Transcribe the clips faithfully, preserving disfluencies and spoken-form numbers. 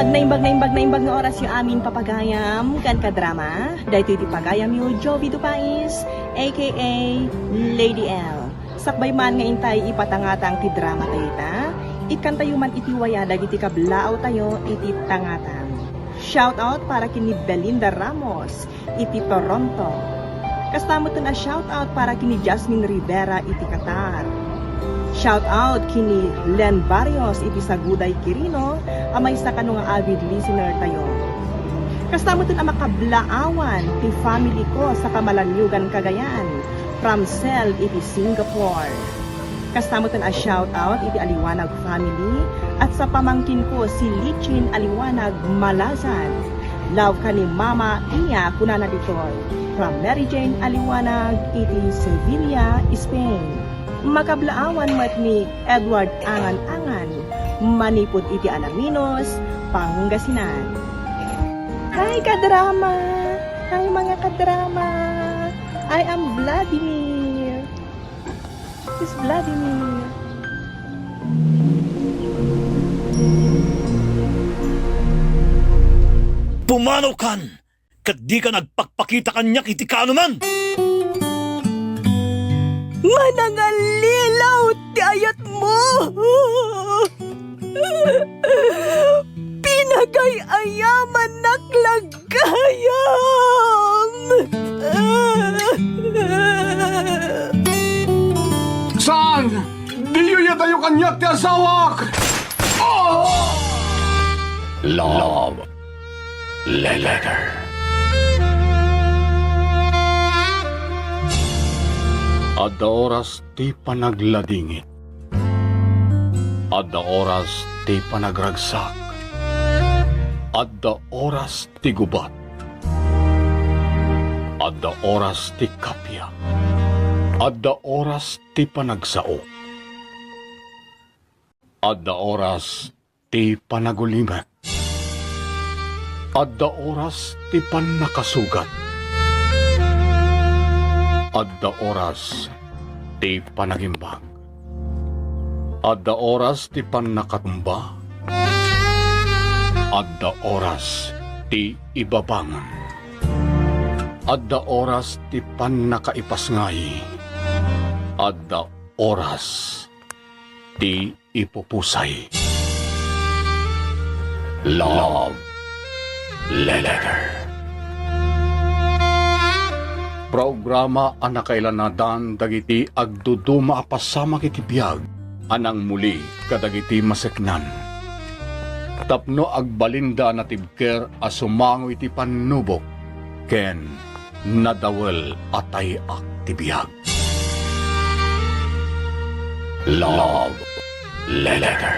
Naimbag, naimbag, naimbag nga orasyo amin, papagayam ken kadrama. Daytoy ti pagayamyo, Jovi Dupais, A K A Lady L. Sakbay man nga intay ipatangatang ti drama tayo ita, ikkantayo man iti waya dagiti kablaaw tayo iti tangatang. Shout out para ken ni Belinda Ramos iti Toronto. Kasta metten a shout out para ken ni Jasmine Rivera iti Qatar. Shout out ken ni Len Barrios iti Saguday, Quirino, a maysa kano nga avid listener tayo. Kasta metten a makablaawan ti family ko saka Malaniogan, Cagayan, from Cel iti Singapore. Kasta metten a shout out iti Aliwanag family, at sa pamangkin ko si Lichin Aliwanag, Malazan. Love ka ni Mama Iya, kunana ditoy. From Mary Jane Aliwanag iti Sevilla, Spain. Makablaawan met ni Edward Angan-angan, manipud iti Alaminos, Pangasinan. Hi, kadrama! Hi, mga kadrama! I am Vladimir. This is Vladimir. Pumanaw kan, ket dika nagpakpakita kaniak iti kaanoman. Manangallilaw ti ayatmo. Pinagay-ayamannak la gayam! Saan? Diyo iyadayo kaniak ti asawak! Oh! Love Letter. Adda oras ti panagladingit. Adda oras ti panagragsak. Adda oras ti gubat. Adda oras ti kappia. Adda oras ti panagsao. Adda oras ti panagulimek. Adda oras ti pannakasugat. Adda oras ti panagimbag. Adda oras ti pannakatumba. Adda oras ti ibabangon. Adda oras ti pannakaipasngay. Adda oras ti ipupusay. Love Letter. Programa a nakailanadan dagiti agduduma a pasamak iti biag a nangmuli kadagiti maseknan, tapno agbalinda a natibker a sumango iti pannubok ken nadawel a tay-ak ti biag. Love Letter.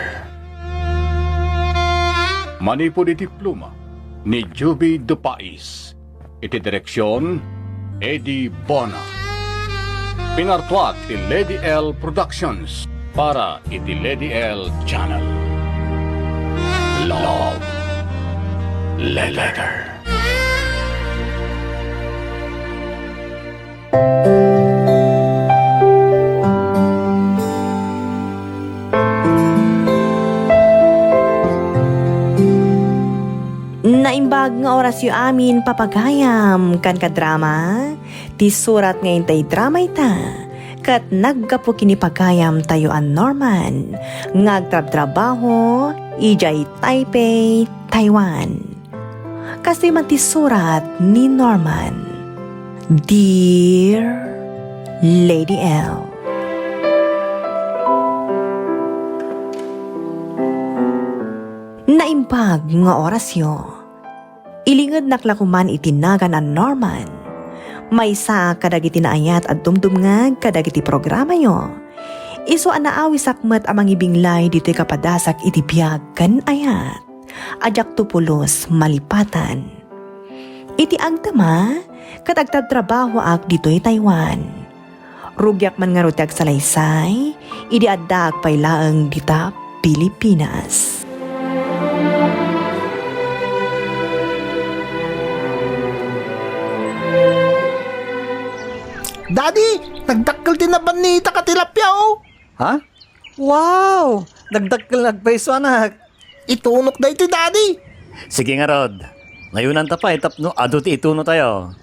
Manipud iti pluma ni Juby Dupais, iti direksion, Eddie Bona. Pinartuak ti Lady L Productions para iti Lady L Channel. Love Letter. Naimbag nga orasyo amin, papagayam, ken kadrama, ti surat nga intay drama ita, ket naggapu ken ni pagayam tayo a Norman, nga agtrabtrabaho idiay Taipei, Taiwan. Kastoy man ti surat ni Norman. Dear Lady L. Naimbag nga orasyo. Ilingednak la koman iti nagan a Norman. Maysaak kadagiti naayat a dumdumngeg kadagiti programayo. Isu a naawisak met a mangibinglay ditoy kapadasak iti biag ken ayat a diakto pulos malipatan. Iti agtema, ket agtrabtrabahoak ditoy Taiwan. Rugiak man ngarud ti agsalaysay idi addaak pay laeng dita Pilipinas. Daddy, nagdakkel ti nabannitak a tilapia, oh! Ha? Wow! Nagdakkel nga agpayso, anak. Itunok daytoy, Daddy. Sige ngarud, nayunanta pay tapno adu ti itunotayo.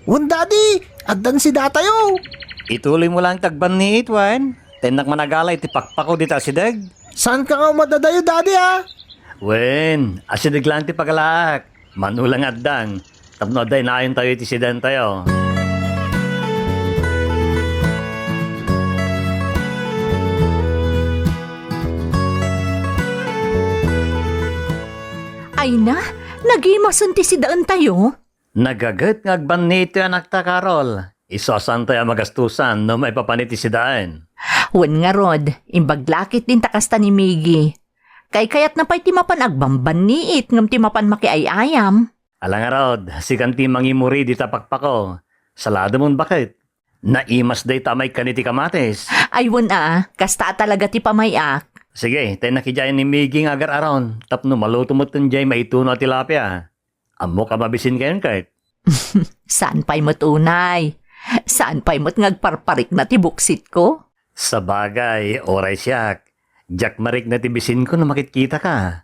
Wen, Daddy, addan sidatayo. Ituloymo laeng ti agbanniit, wen? Ta innak managala iti pakpako dita asideg. Saanka nga umada dayo, Daddy, a? Wen, asideg laeng ti pagalaak. Mano la nga addang, tapno adda inayontayo iti sidaentayo. Ay na, nagimasen ti sidaentayo? Nagaget nga agbanniit ti anakta, Carol. Isu a saantayo a magastusan no maipapan iti sidaen. Wen ngarud, imbag la ketdin ta kasta ni Miggy. Kaykayatna pay ti mapan agbambanniit ngem ti mapan makiay-ayam. Ala ngarud, sikan ti mangimuri dita pakpako. Salademon baket. Naimas dayta a maikkan iti kamatis. Ay wen a, kasta a talaga ti pamay-ak. Sige, ta innak idiay ni Miggy nga agar-aron, tapno maluto met diay maituno a tilapia. Ammok a mabisinkayon ket. Saan pay met unay? Saan pay met nga agparparikna ti buksitko? Sabagay, uray siak, diak marikna ti bisinko no makitkitaka.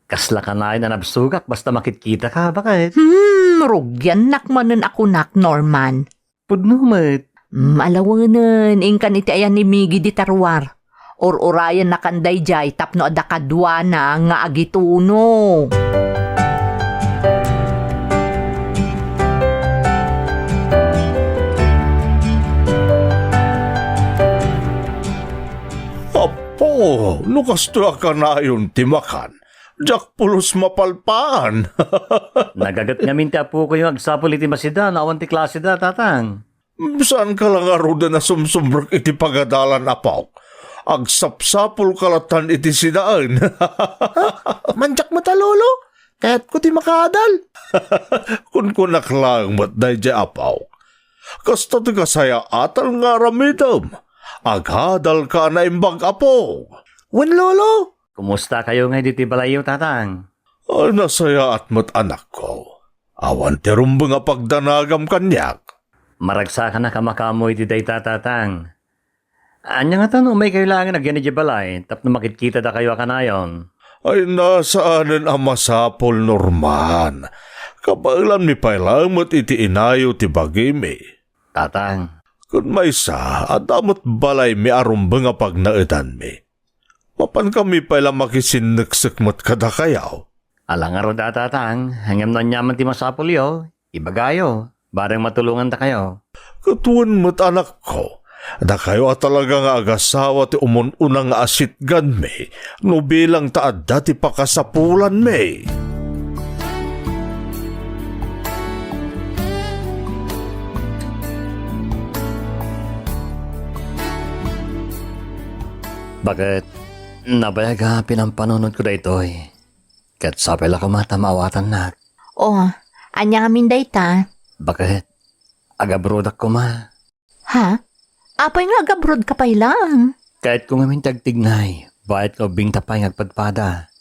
Kasla kanayon a nabsogak basta makitkitaka, baket? Hmm, rugiannak manen a kunak, Norman. Pudno met. Hmm, alawenen, inkan iti ayan ni Miggy dita ruar. Ur-urayennakan daydiay tapno adda kaduana nga agituno. Apo, no kastoy a kanayon ti makan, diak pulos mapalpaan. Nagaget ngamin ti apokoyo nga agsapul iti masida no awan ti klaseda, Tatang. Saanka la ngaruden a sumsumrek iti pagadalan, apok? Agsapsapulka lattan iti sidaen. Ha? Mandiak met a, Lolo? Kayatko ti makaadal. Kunkunak laeng met daydiay, apok. Kasta ti kasayaatan nga aramidem. Agadalka a naimbag, apok. Wen, Lolo. Kumustakayo ngay ditoy balayyo, Tatang? Ay, nasayaat met, anakko. Awan ti rumbeng a pagdanagam kaniak. Maragsakanak a makaammo iti dayta, Tatang. Ania ngata no umaykayo laengen agyan idiay balay tapno makitkitada kayo a kanayon? Ay, na, saanen a masapul, Norman. Kabaelanmi pay laeng met iti inayo ti bagimi. Tatang. Ken maysa, adda met balaymi a rumbeng a pagnaedanmi. Mapankami pay la makisinneksek met kadakayo. Ala ngarud a, Tatang, ngem no aniaman ti masapulyo, ibagayo, bareng matulongandakayo. Ket wen met, anakko, dakayo a talaga nga agasawa ti umun-una nga asitganmi no bilang ta adda ti pakasapulanmi. Baket, nabayag a pinampanunotko daytoy. Ket sapay la koma ta maawatannak. Oh, ania ngamin dayta? Baket, agabrodak koma. Ha? Apay nga agabrodka pay laeng? Kayatko ngamin ti agtignay, bayat nga ubbingta pay nga agpadpada.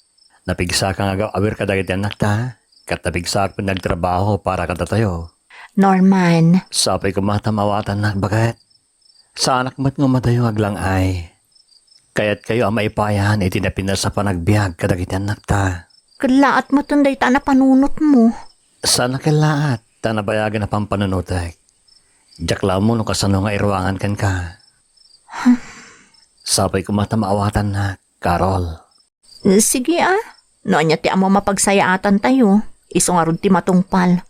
Napigsaka nga agawir kadagiti annakta, ket napigsaak pay nga agtrabaho para kadatayo. Norman. Sapay koma ta maawatannak, baket. Saanak met nga umadayo nga aglang-ay. Kayatkayo a maipayan iti napintas a panagbiag kadagiti annakta. Kellaat metten dayta a napanunotmo. Saan a kellaat, ta nabayagen a pampanunotek. Diak la ammo no kasano nga iruangan kenka. Sapay koma ta maawatannak, Carol. Sige a, no ania ti ammom a pagsayaatantayo, isu ngarud ti matungpal.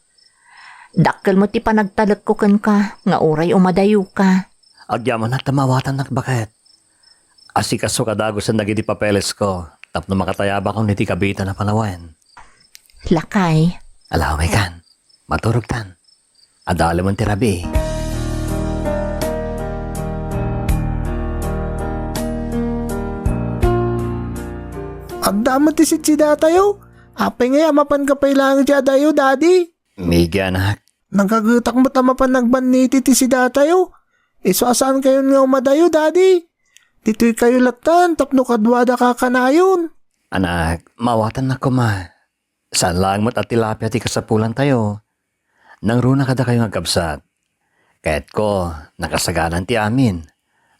Dakkel met ti panagtalekko kenka nga uray umadayoka. Agyamanak ta maawatannak, baket. Asikasoka dagusen dagiti papelesko tapno makatayabakon iti kabiitan a panawen. Lakay. Ala, umaykan. Maturogtan. Adda alimen ti rabii. Adda met ti sidsidatayo. Apay ngay a mapanka pay laeng idiay adayo, Daddy? Miggy, anak. Nagagetak met a mapan nagbanni iti ti sidatayo. Isu a saankayon nga umadayo, Daddy. Ditoykayo lattan tapno kaduada kakanayon. Anak, maawatannak koma. Saan laeng met a tilapia ti kasapulantayo. Nangruna kadakayo nga agkabsat. Kayatko, nakasaganan ti amin.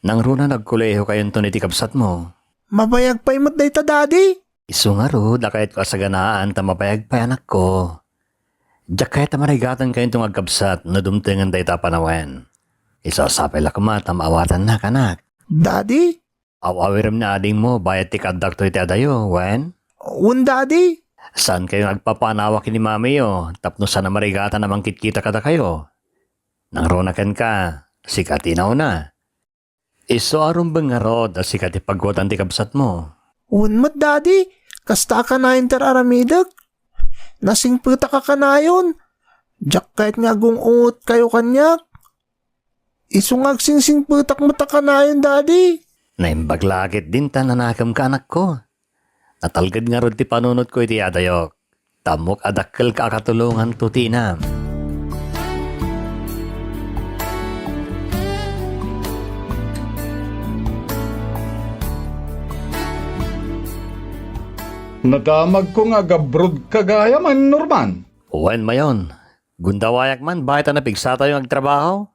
Nangruna nagkolehokayonton iti kabsatmo. Mabayag pay met dayta, Daddy. Isu ngarud a kayatko a saganaan ta mabayag pay, anakko. Diak kayat a marigatankayonto nga agkabsat no dumtengen dayta a panawen. Isu a sapay la koma ta maawatannak, anak. Daddy? Aw-awirem ni adingmo bayat ti kaaddakto iti adayo, wen? Wen, Daddy. Saankayo nga agpapanawak ken ni mamiyo tapno saan a marigatan a mangkitkita kadakayo. Nangruna kenka, sika ti nauna. Isu a rumbeng ngarud a sika ti pagkutan ti kabsatmo. Wen met, Daddy, kasta a kanayon ti ar-aramidek. Nasingpetak a kanayon. Diak kayat nga agung-ungotkayo kaniak. Isu nga agsingsingpetak met a kanayon, Daddy. Naimbag la ket dinta nanakemka, anakko. Natalged ngarud ti panunotko iti adayok. Ta ammok a dakkelka a katulonganto ti inam. Nadamagko nga agabrodka gayam, Norman. Wen, Mayon. Gundawayak man, bayat a napigsatayo nga agtrabaho.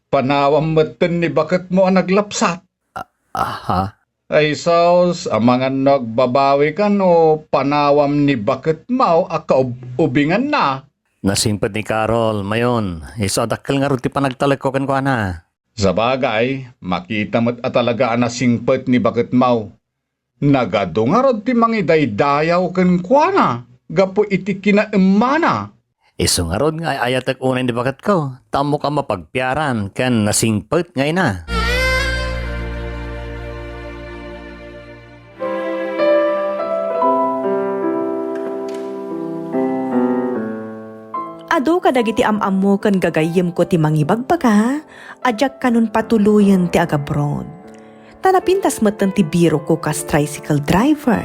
Panawam metten ni baketmo a naglapsat. A-, aha. Ay, sus, amangan no agbabawikan o panawam ni baketmo a kaub-ubinganna. Nasingpet ni Carol, Mayon. Isu a dakkel ngarud ti panagtalekko kenkuana. Sabagay, makita met a talaga a nasingpet ni baketmo. Nagadu ngarud ti mangidaydayaw kenkuana gapu iti kinaemmana. Isu ngarud nga ay-ayatek unay ni baketko, ta ammok a mapagpiaran ken nasingpet nga ina. Adu kadagiti am-ammo ken gagayyemko ti mangibagbaga a diak kanon patuloyen ti agabroad. Ta napintas metten ti birokko kas tricycle driver.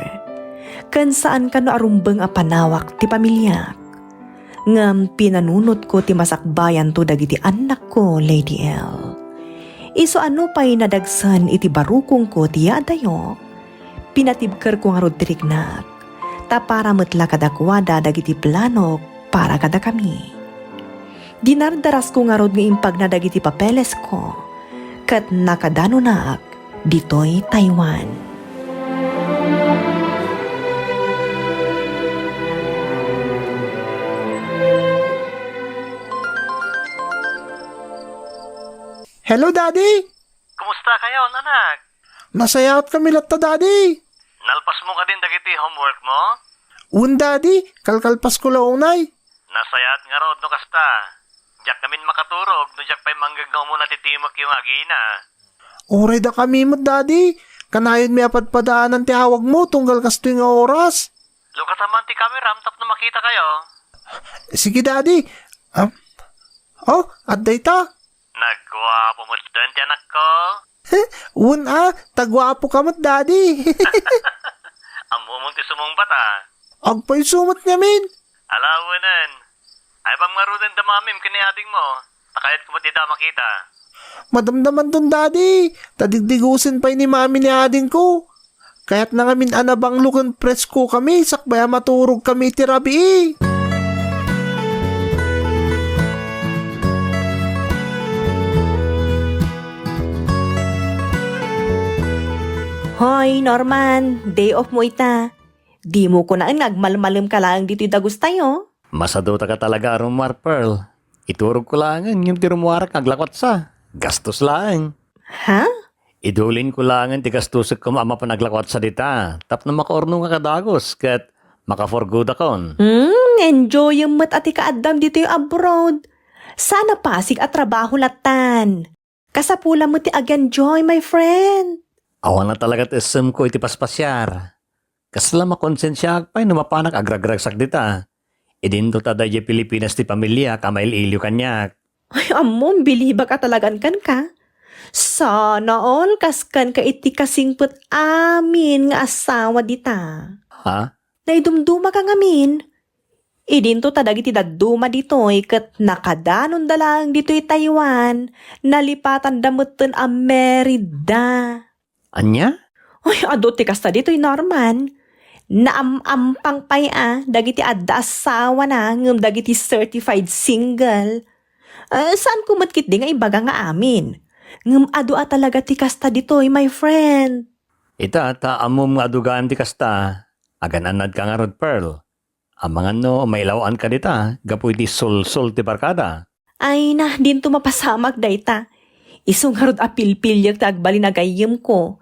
Ken saan kano a rumbeng a panawak ti pamiliak. Ngem pinanunotko ti masakbayanto dagiti annakko, Lady L. Isu a nupay nadagsen iti barukongko ti yaadayok, pinatibkerko ngarud ti riknak, ta para met la kadakuada dagiti planok para kadakami. Dinardarasko ngarud nga impagna dagiti papelesko ket nakadanonak ditoy Taiwan. Hello, Daddy! Kumusta kayon, anak? Nasayaatkami latta, Daddy. Nalpasmo kadin dagiti homework mo? Wen, Daddy, kalkalpasko la unay. Nasayaat ngarud no kasta. Diak ngamin makaturog no diak pay manggegna umuna ti timekyo nga agina. Uray dakami met, Daddy. Kanayonmi a padpadaanan ti awagmo tunggal kastoy nga oras. Lukata man ti kameram tapno makitakayo. Sige, Daddy. Ah, oh, adda ita. Nagguapo metten ti anakko. Wen a, ta guapoka met, Daddy. Ammomon ti sumungbat a. Agpayso met ngamin. Ala, wenen. Aybam ngaruden da mamim ken ni adingmo. Ta kayatko met dida makita. Madamdamanton, Daddy. Ta digdigusen pay ni mami ni adingko. Kayatna ngamin a nabanglo ken preskokami sakbay a maturogkami iti rabii. Hoy, Norman, day off mo ita. Dimo kunaen nga agmalmalemka laeng ditoy dagustayo? Masadutaka talaga a rummuar, Pearl. Iturogko laengen ngem ti rummuarak nga aglakuatsa. Gastos laeng. Ha? Idulinko laengen ti gastusekko a mapan aglakuatsa dita tapno makaurnongak a dagus ket maka-for good-akon. Hmm, enjoyem met a ti kaaddam ditoy abroad. Saan a pasig a trabaho lattan. Kasapula met ti ag-enjoy, my friend. Awan a talaga ti essemko iti paspasiar. Kasla makonsensiaak pay no mapanak agragragsak dita. Idinto ta daydiay Pilipinas ti pamiliak a mail-ilio kaniak. Ay, ammom, bilibak a talagan kenka. Sana all kas kenka iti kasingpet amin nga asawa dita. Ha? Naidumdumaka ngamin. Idinto ta dagiti dadduma ditoy ket nakadanonda laeng ditoy Taiwan, nalipatanda metten a married da. Ania? Ay, adu ti kasta ditoy, Norman. Naam-ampang pay a dagiti adda asawana ngem dagiti certified single. Ah, saanko met ketdi nga ibaga nga amin. Ngem adu a talaga ti kasta ditoy, my friend. Ita, ta ammom nga adu gayam ti kasta, Agan-annadka ngarud, Pearl. Amangan no mailaw-anka dita gapu iti sulsol ti barkada. Ay na, dinto mapasamak dayta. Isu ngarud a pilpiliek ti agbalin a gayyemko.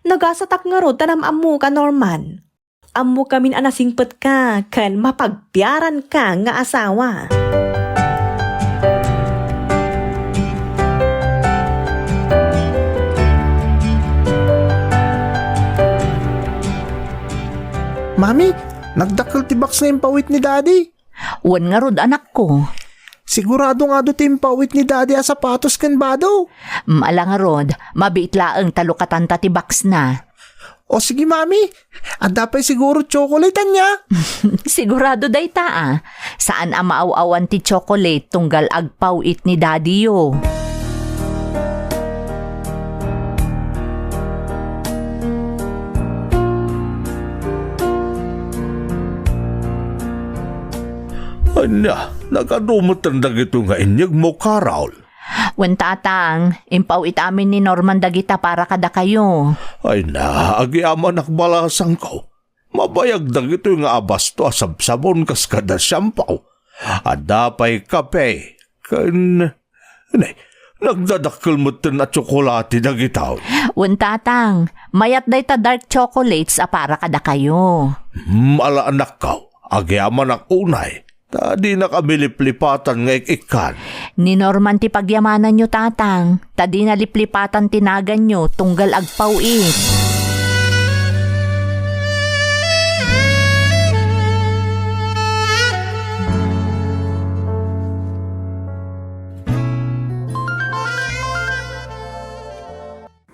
Nagasatak ngarud ta nam-ammoka, Norman. Ammokamin a nasingpetka ken mapagpiaranka nga asawa. Mami, nagdakkel ti box nga impawit ni Daddy. Wen ngarud, anakko. Sigurado nga adu ti impawit ni Daddy a sapatos ken bado. Ala ngarud, mabiit laeng ta lukatanta ti box na. O sige, Mami. Adda pay siguro chocolate, ania? Sigurado dayta, a. Saan a maaw-awan ti chocolate tunggal agpaw-it ni Daddy-yo. Ania, nagadu metten dagitoy nga inyegmo, Carol? Wen, Tatang, impaw-it amin ni Norman dagita para kadakayo. Ay na, agyamanak balasangko. Mabayag dagitoy nga abasto a sabsabon kas kada siampaw. Adda pay kape, ken, ne, nagdadakkel metten a tsokolate dagita. Wen, Tatang, mayat dayta dark chocolates a para kadakayo. Hmm, ala, anakko, agyamanak unay. Ta dinak a maliplipatan nga ik-ikkan. Ni Norman ti pagyamananyo, Tatang, ta dina liplipatan ti naganyo tunggal agpaw-it.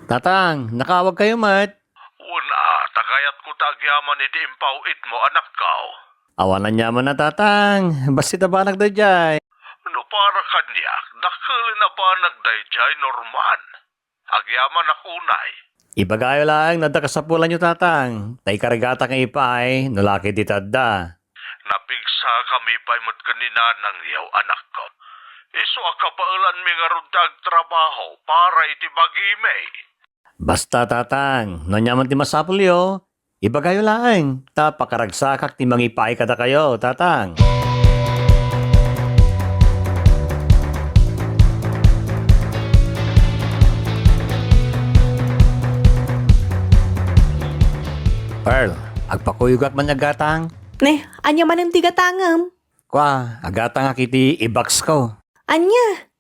Tatang, nakaawagkayo met? Wen a, ta kayatko ta agyaman iti impaw-itmo, anakko. Awan aniamanna, Tatang. Bassit a banag daydiay. No para kaniak, dakkelen a banag daydiay, Norman. Agyamanak unay. Ibagayo laeng no adda kasapulanyo, Tatang, ta ikargatak nga ipaay no la ket dita adda. Napigsakami pay met ken ni nanangyo, anakko. Isu a kabaelanmi ngarud ti agtrabaho para iti bagimi. Basta, Tatang, no aniaman ti masapulyo, ibagayo laeng, ta pakaragsakak ti mangipaay kadakayo, Tatang. Pearl, agpakuyogak man nga gatang? Ne, ania manen ti gatangem? Kua, agatangak iti i-box ko. Ania?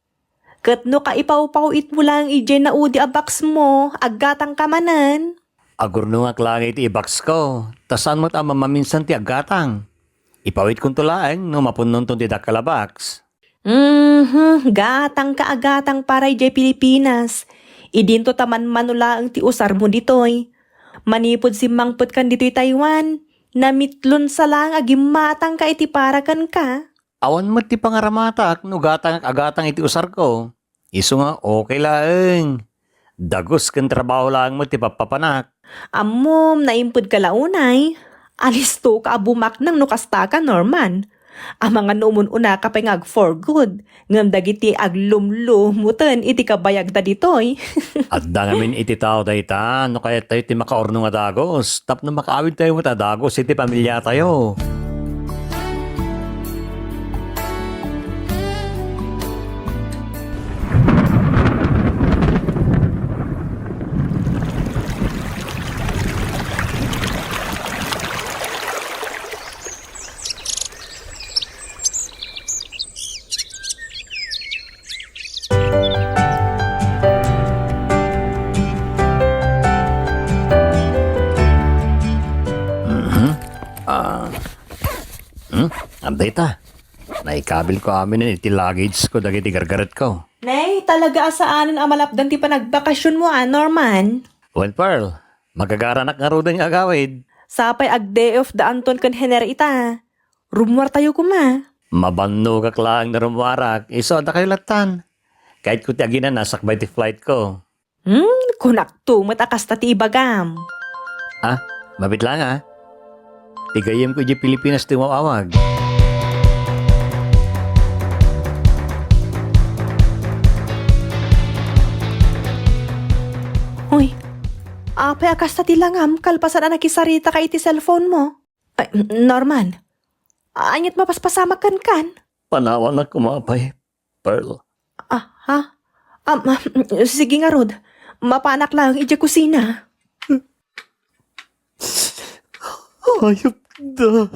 Ket no kaipawpaw-itmo laeng idiay naudi a box mo, aggatangka manen. Agurnongak laeng iti i-box ko, ta saan met a mamaminsan ti aggatang. Ipaw-itkonto laeng no mapunnonton ti dakkel a box. Mhm, gatangka a gatang para idiay Pilipinas. Idinto ta manmano laeng ti usarmo ditoy. Manipud simmangpetkan ditoy Taiwan, namitlon sa laeng a gimmatangka iti para kenka. Awan met ti pangaramatak no gatangak a gatang iti usarko. Isu nga okay laeng. Dagus ken trabaho laeng met ti pappapanak. Ammom, naimpedka la unay. Alistoka a bumaknang no kastaka, Norman. Amangan no umun-unaka pay nga ag-for good, ngem dagiti aglumlumuten iti kabayagda ditoy. Adda ngamin iti tao dayta no kayattayo ti makaurno nga dagus tapno makaawidtayo met a dagus iti pamiliatayo. Mhm. Ah. Hmm? Adda ita. Naikabilko aminen iti luggage ko dagiti gargaretko. Nay, talaga a saanen a malapdan ti panagbakasionmo, a, Norman? Well, Pearl, magagaranak ngaruden nga agawid. Sapay ag-day off da Anton ken Hener ita. Rummuartayo koma. Mabannogak laeng no rummuarak, isu a dakayo lattan. Kayatko ti aginana sakbay ti flight ko. Hmm, kunakto met a kasta ti ibagam. Ah, mabiit laeng, a. Ti gayyemko idiay Pilipinas ti umaw-awag. Uy, apay a kasta ti langam kalpasan a nakisaritaka iti cellphone mo? Ay, Norman, aniat mapaspasamak kenkan? Panawannak koma pay, Pearl. Ah, ha? Am, sige ngarud. Mapanak laeng idiay kusina. Ayupda.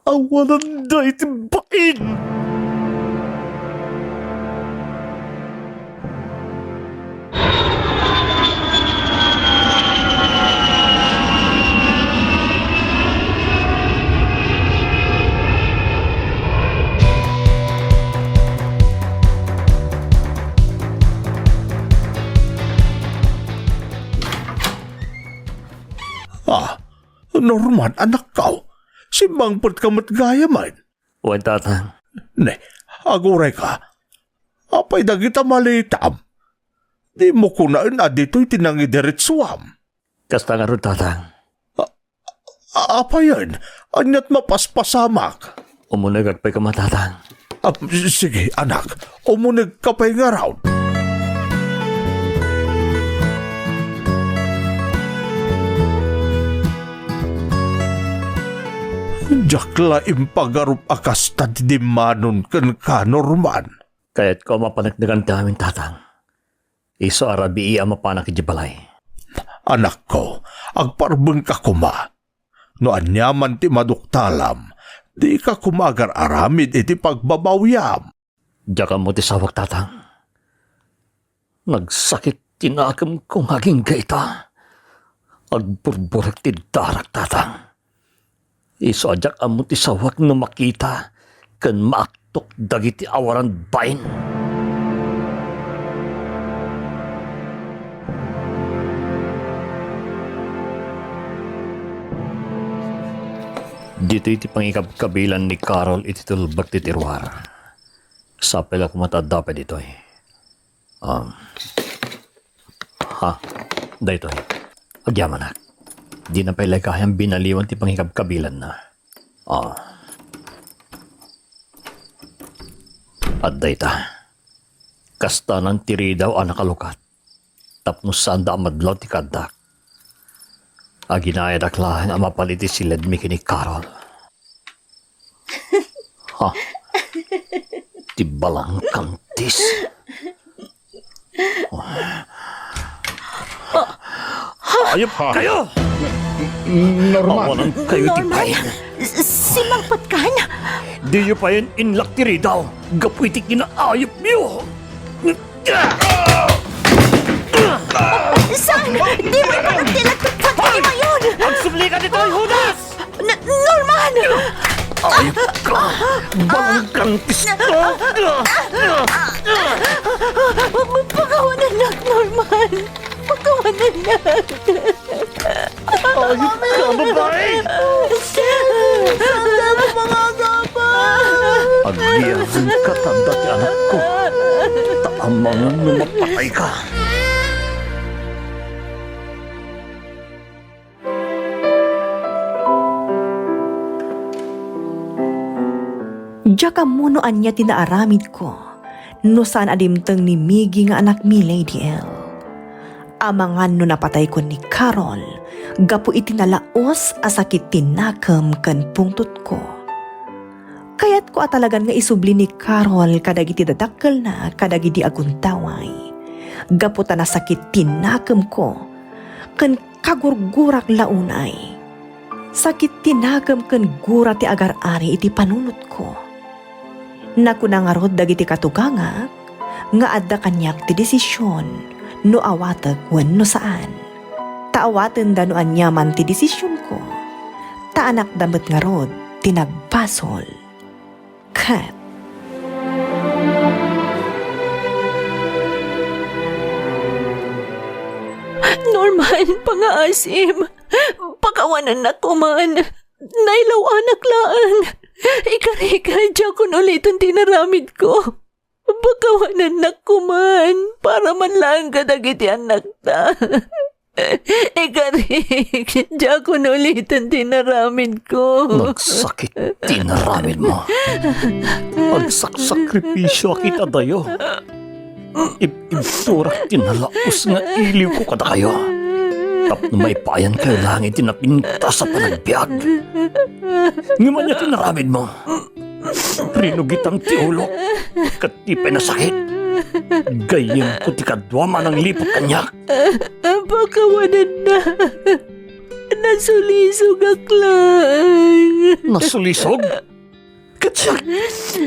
Awananda iti bain! Ah, Norman, anakko, simmangpetka met gayamen. Wen, Tatang. Ne, agurayka. Apay dagita malitam? Dimo kunaen a ditoy ti nangidiretsuam. Kasta ngarud, Tatang. A-, a-, apayen, aniat mapaspasamak? Umunegak pay koma, Tatang. Ah, s-, sige, anak. Umunegka pay ngarud. Diak la impagarup a kasta ti dimmanon kenka, Norman. Kayatko a mapaneknekan ti amin, Tatang. Isu a rabii a mapanak idiay balay. Anakko, agparbengka koma. No aniaman ti maduktalam, dika koma agar-aramid iti pagbabawiam. Diak ammo ti sawak, Tatang. Nagsakit ti nakemko nga agingga ita. Agburburek ti darak, Tatang. Isu a diak ammo ti sawak no makita ken maaktok dagiti awanan bain. Ditoy ti pangikabkabilan ni Carol iti tulbek ti tiruar. Sapay la koma ta adda pay ditoy. Um, ha, daytoy. Agyamanak. Dina pay la gayam binaliwan ti pangikabkabilanna. Ah. Adda ita. Kastanan ti ridaw a nakalukat. Tapno saanda a madlaw ti kaaddak. Aginayadak laeng a mapan iti siledmi ken ni Carol. Ha? Ti balangkantis. Ayup kayo! Norman. Awanan kayo ti Norman, pain. Simmangpetkan? Diyo payen inlak ti ridaw gapu iti kinaayupyo. Saan? Dimo ipanagtilag ti pagkaimayon! Agsubli ka ditoy, Judas! N-, Norman! Ayup ka! Balangkantis ka! Pakawanannak, Norman! Pakawanannak! Ayup ka, babai! Saan tayo mangagapa? Agyamanak ta adda ti anakko. Ta amangan no mapatay ka. Diak ammo no ania ti naaramidko no saan a dimteng ni Miggy nga anakmi, Lady L. Amangan no napataykon ni Carol gapu iti nalaus a sakit ti nakem ken pungtotko. Kayatko a talagan nga isubli ni Carol kadagiti dadakkelna kadagidi aguntaway. Gapu ta nasakit ti nakemko ken kagurgurak la unay. Sakit ti nakem ken gura ti agar-ari iti panunotko. Nakuna ngarud dagiti katugangak nga adda kaniak ti desisyon no awatek wenno saan. Ta awatenda no aniaman ti desisyonko, ta anakda met ngarud ti nagbasol. Ket Norman, pangaasim. Pakawanannak koman. Nailaw-anak laeng. Ikarik, diakon uliten ti inaramidko. Pakawanannak koman para man laeng kadagiti annakta. Ikarik, diakon uliten ti inaramidko. Nagsakit ti inaramidmo. Agsaksakripisio a kita dayo. Ib-ibturak ti nalaus nga iliwko kadakayo. Tapno maipayankayo laeng iti napintas a panagbiag. Ngem ania ti inaramidmo? Rinugitam ti ulok, ket di pay nasakit. Gayyemko ti kaduam a nangliput kaniak. Pakawanennak. Nasulisogak laeng. Nasulisog? Ket siak,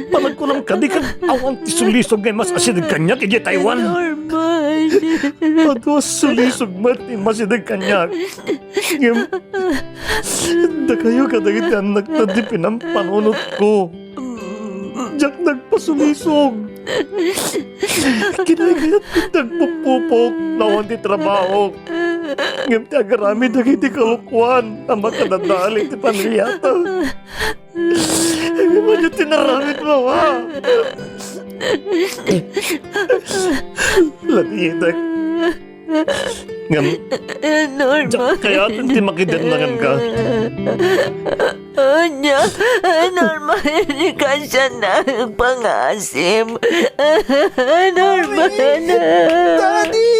panagkunam kadi ket awan ti sulisog nga immasideg kaniak idiay Taiwan. Norman. Adu a sulisog met ti immasideg kaniak. Ngem, dakayo kadagiti annakta ti pinampanunotko. Diak nagpasulisog. Kinaykayat ti agpupupok, awan ti trabaho. Ngem ti agaramid dagiti kalokuan a makadadali ti pamiliata. Ngem ania ti inaramidmo, ha? Latitek. Ngem, Norman. Diak kayaten ti makidennanganka. Ania, Norman, ni kasian a pangasim. Norman. Daddy!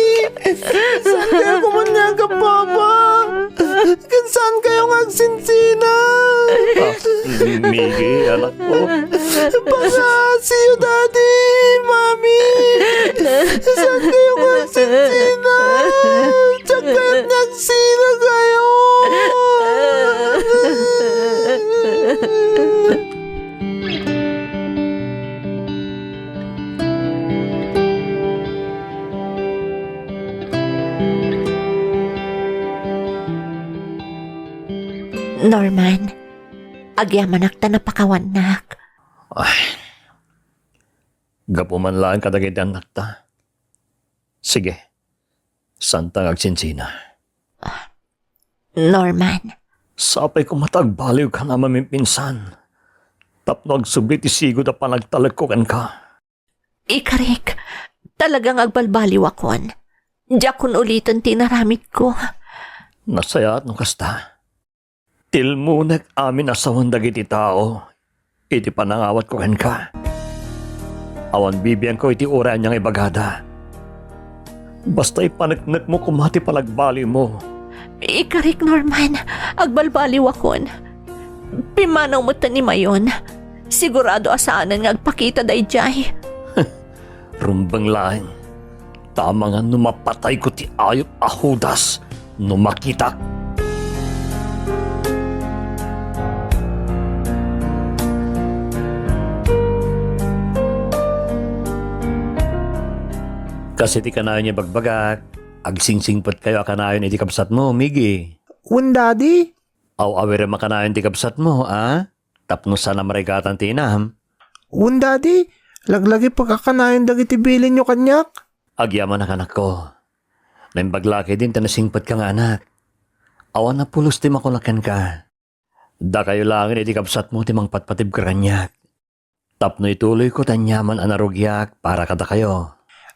Saan kayo kumunyaga, Papa? Ken saan kayo nga agsinsina? Ah, Miggy, anak ko. Pangasiyo, Daddy, Mami. Saan kayo nga agsinsina? Diak kayat nga agsina kayo. Norman, agyamanak ta napakawannak. Ay, gapu man laeng kadagiti annakta. Sige, saanta nga agsinsina. Norman. Sapay koma ta agbaliwkan a mamimpinsan tapno agsubli ti sigud a panagtalekko kenka. Ikarik, talaga nga agbalbaliwakon. Diakon uliten ti inaramidko. Nasayaat no kasta. Tilmonek amin a sawen dagiti tao iti panangawatko kenka. Awan bibiangko iti uray ania nga ibagada. Basta ipaneknekmo koma ti panagbaliwmo. Ikarik, Norman, agbalbaliwakon. Pimmanaw metten ni Mayon. Sigurado a saanen nga agpakita daydiay. Rumbeng laeng, ta amangan no mapatayko ti ayup a Judas no makitak. Kas iti kanayon nga ibagbagak, agsingsingpetkayo a kanayon iti kabsatmo, Miggy. Wen, Daddy. Aw-awirem a kanayon ti kabsatmo, a? Tapno saan a marigatan ti inam. Wen, Daddy, laglagipek a kanayon dagiti bilinyo kaniak. Agyamanak, anakko. Naimbag la ketdin ta nasingpetka nga anak. Awan a pulos ti makunak kenka. Dakayo laengen iti kabsatmo ti mangpatpatibker kaniak. Tapno ituloyko ti aniaman a narugiak para kadakayo.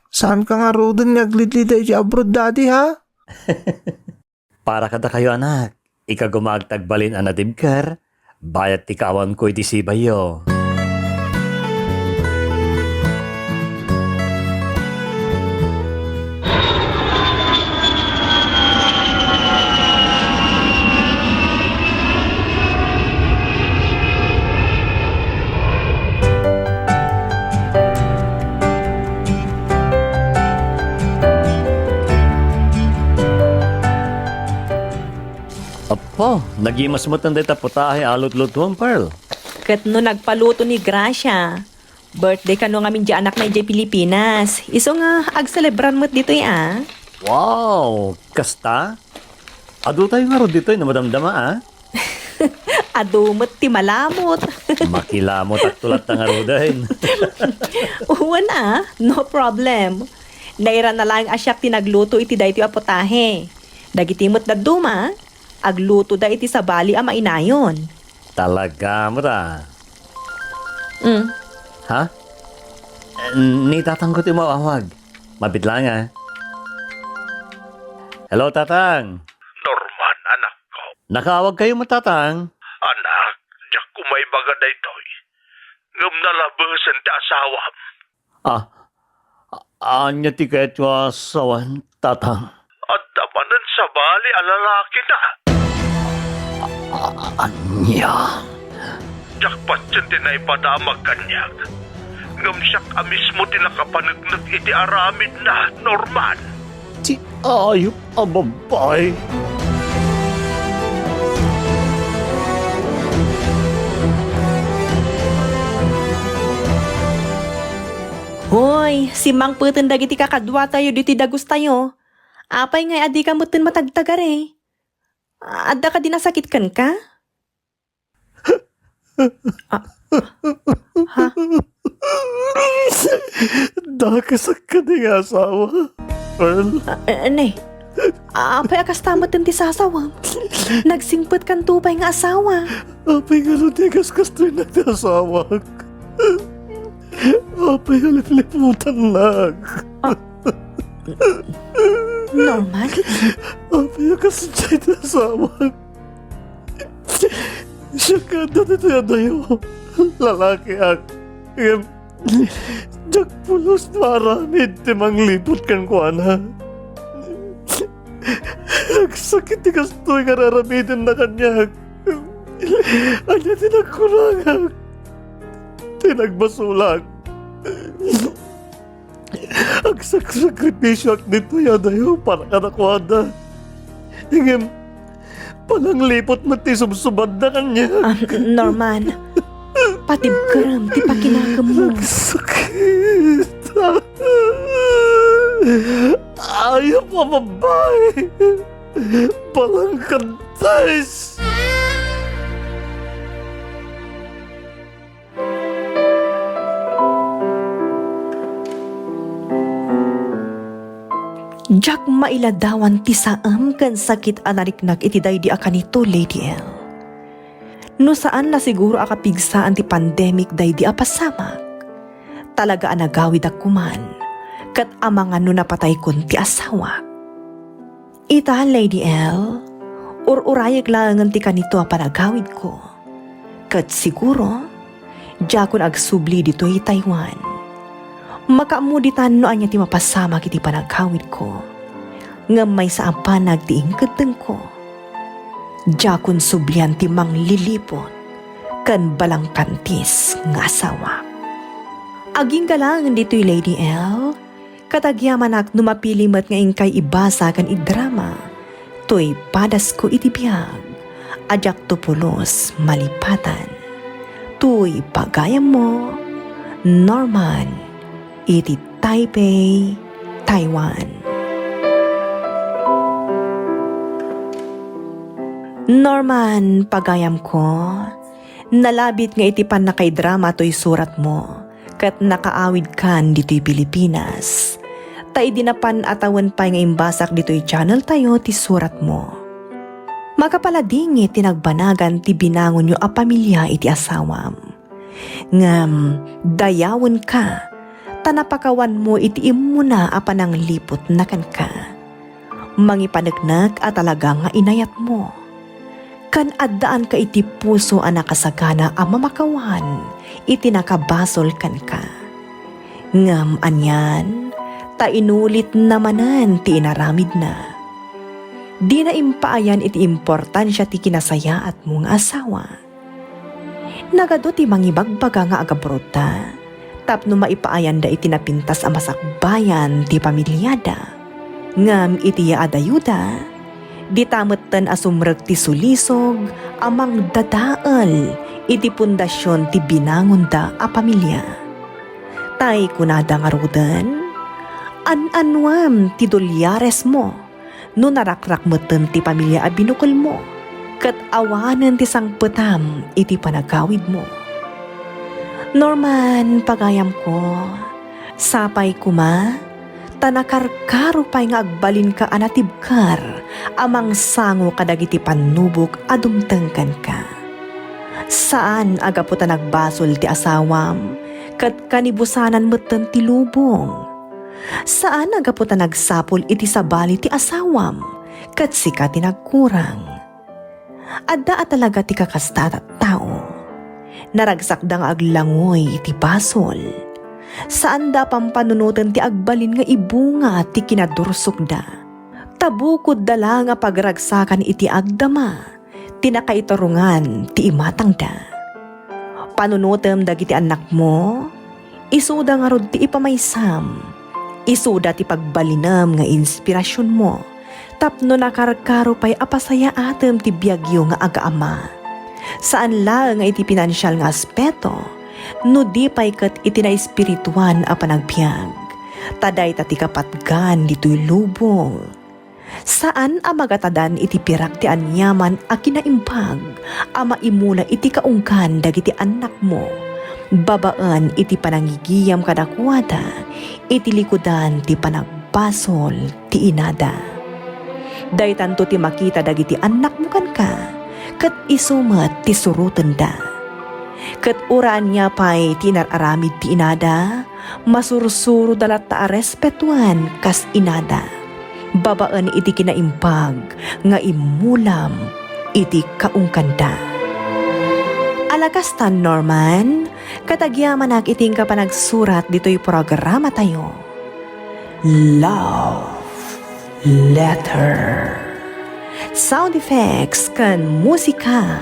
Saanka ngaruden nga aglidlida iti abroad, Daddy, ha? Para kadakayo, anak, ikagumag ti agbalin a natibker, bayat ti kaawanko iti sibayyo. Apo, nagimas met dayta putahe a lutlutuem, Pearl. Ket no nagpaluto ni Gracia, birthday kano ngamin di anakna idiay Pilipinas. Isu nga agselebrar met ditoy, a. Wow, kasta? Adu tayo ngarud ditoy no madamdama, a. Adu met ti malamut. Makilamut akto latta ngaruden. Wen, a, no problem. Nairana laeng a siak ti nagluto iti daytoy a putahe. Dagiti met dadduma, aglutoda iti sabali a mainayon. Talaga met, a. Mm. Ha? Ni tatangko ti umawawag. Mabiit laeng, a. Hello, tatang. Norman, anakko. Nakaawagkayo met, tatang? Anak, diak koma ibaga daytoy. Ngem nalabesen ti asawam. Ah, a-, ania ti kayatyo a sawen, tatang? Adda manen sabali a lalakina. A-, ania? Diak patien ti naipadamag kaniak. Ngem siak a mismo ti nakapaneknek iti aramidna, Norman. Ti ayup a babbai. Hoy, simmangpeten dagiti kakaduatayo ditoy dagustayo. Apay ngay a dika metten matagtagari? Adda kadi nasakit kenka? Ah, ha? Dakasak kadi nga asawa, Pearl? Ah, eh, ne. Apay a kasta metten ti sasawem? Nagsingpetkanto pay nga asawa. Apay ngarud ti kaskastoy nga ti asawak? Apay a lipliputannak? Ah, Norman? Apay a kasdiay ti asawak? Siak nga adda ditoy adayo. Lalakiak. Ngem, diak pulos maaramid ti mangliput kenkuana. Agsakit ti kastoy nga ar-aramidenna kaniak. Ania ti nagkurangak? Ti nagbasolak? Agsaksakripisioak ditoy adayo para kadakuada. Ngem, panangliput met ti subsubadda kaniak. Ah, Norman, patibkerem ti pakinakemmo. Agsakit. Ayup a babbai. Palangkantes. Diak mailadawan ti saem ken sakit a nariknak iti daydi a kanito, Lady L. No saan, nasiguro a kapigsaan ti pandemic daydi a pasamak. Talaga a nagawidak koman, ket amangan no napataykon ti asawak. Ita, Lady L, ur-urayek laengen ti kanito a panagawidko. Ket siguro, diakon agsubli ditoy Taiwan. Makaammo ditan no ania ti mapasamak iti panagawidko. Ngem maysa a banag ti inkeddengko. Diakon sublian ti mangliliput ken balangkantis nga asawa. Agingga laeng ditoy, Lady L, ket agyamanak no mapili met nga inkay ibasa ken idrama toy padasko iti biag a diakto pulos malipatan. Toy pagayammo, Norman, iti Taipei, Taiwan. Norman, pagayamko, nalabit nga iti pannakaidrama toy suratmo, ket nakaawidkan ditoy Pilipinas. Ta idi napan a tawen pay nga imbasak ditoy channel tayo ti suratmo. Makapaladingit ti nagbanagan ti binangonyo a pamilia iti asawam. Ngem dayawenka, ta napakawanmo iti immuna a panangliputna kenka. Mangipaneknek a talaga nga inayatmo. Ken addaanka iti puso a nakasagana a mamakawan iti nakabasol kenka. Ngem anian, ta inulitna manen ti inaramidna. Dina impaayan iti importansia ti kinasayaatmo nga asawa. Nagadu ti mangibagbaga nga agabrudda tapno maipaayanda iti napintas a masakbayan ti pamiliada. Ngem iti yaadayoda, dita metten a sumrek ti sulisog a mangdadael iti pundasion ti binangonda a pamilia. Tay kunada ngaruden, an-anuem ti dolyaresmo. No narakrak metten ti pamilya a binukelmo, ket awanen ti sangpetam iti panagawidmo. Norman, pagayamko, sapay koma, ta nakarkaro pay nga agbalinka a natibker a mangsango kadagiti pannubok a dumteng kenka. Saan a gapu ta nagbasol ti asawam, ket kanibusanan metten ti lubong. Saan a gapu ta nagsapul iti sabali ti asawam, ket sika ti nagkurang. Adda a talaga ti kakasta a tattao. Naragsakda nga aglangoy iti basol. Saanda a pampanunoten ti agbalin nga ibunga ti kinadursokda. Ta bukodda la nga pagragsakan iti agdama ti nakaitarongan ti imatangda. Panunotem dagiti annakmo, isuda ngarud ti ipamaysam, isuda ti pagbalinem nga inspirasionmo tapno nakarkaro pay a pasayaatem ti biagyo nga agaammo. Saan laeng nga iti pinansial nga aspeto, no di pay ket iti naespirituan a panagbiag. Ta dayta ti kapatgan ditoy lubong. Saan a magatadan iti pirak ti aniaman a kinaimbag a maimula iti kaunggan dagiti annakmo, babaen iti panangigiyam kadakuada iti likudan ti panagbasol ti inada. Daytanto ti makita dagiti annakmo kenka, ket isu met ti surotenda. Ket uray ania pay ti inar-aramid ti inada, masursuroda latta a respetoan kas inada, babaen iti kinaimbag nga immulam iti kaungkanda. Ala kasta, Norman, ket agyamanak iti inka panagsurat ditoy programatayo. Love Letter. Sound effects ken musika,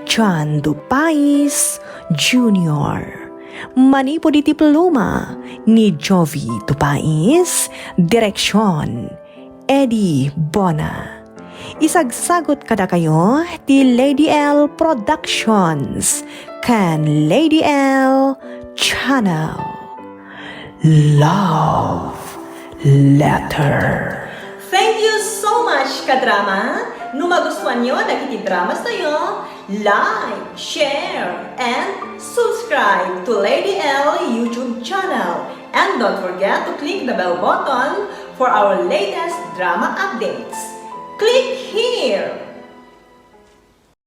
John Dupais Junior. Manipud iti pluma ni Jovi Dupais, direksyon, Eddie Bona. Isagsagut kadakayo ti Lady L Productions ken Lady L Channel. Love Letter. Thank you so much, kadrama! No magustuanyo dagiti dramas tayo, like, share, and subscribe to Lady L YouTube channel. And don't forget to click the bell button for our latest drama updates. Click here!